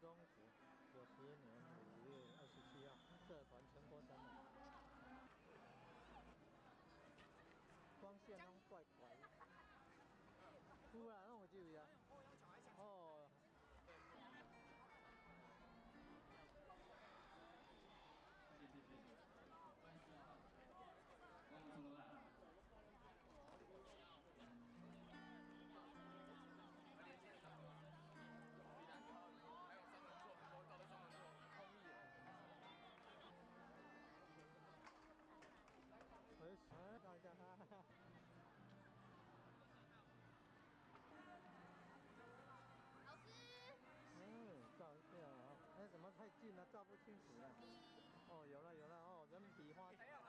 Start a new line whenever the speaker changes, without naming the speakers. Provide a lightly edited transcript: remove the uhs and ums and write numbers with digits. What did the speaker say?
中学，90年5月27号，社团成果展览。光线攏怪怪。有啦，攏有這位啊。哦。
謝謝謝謝，歡迎我們從頭來。
還有專門做很多道都專門做空譯。
沒事，大家。
老師。
嗯，照一下啊！哎，怎麼太近了，照不清楚了。哦，有了有了哦，人比花。
等一下，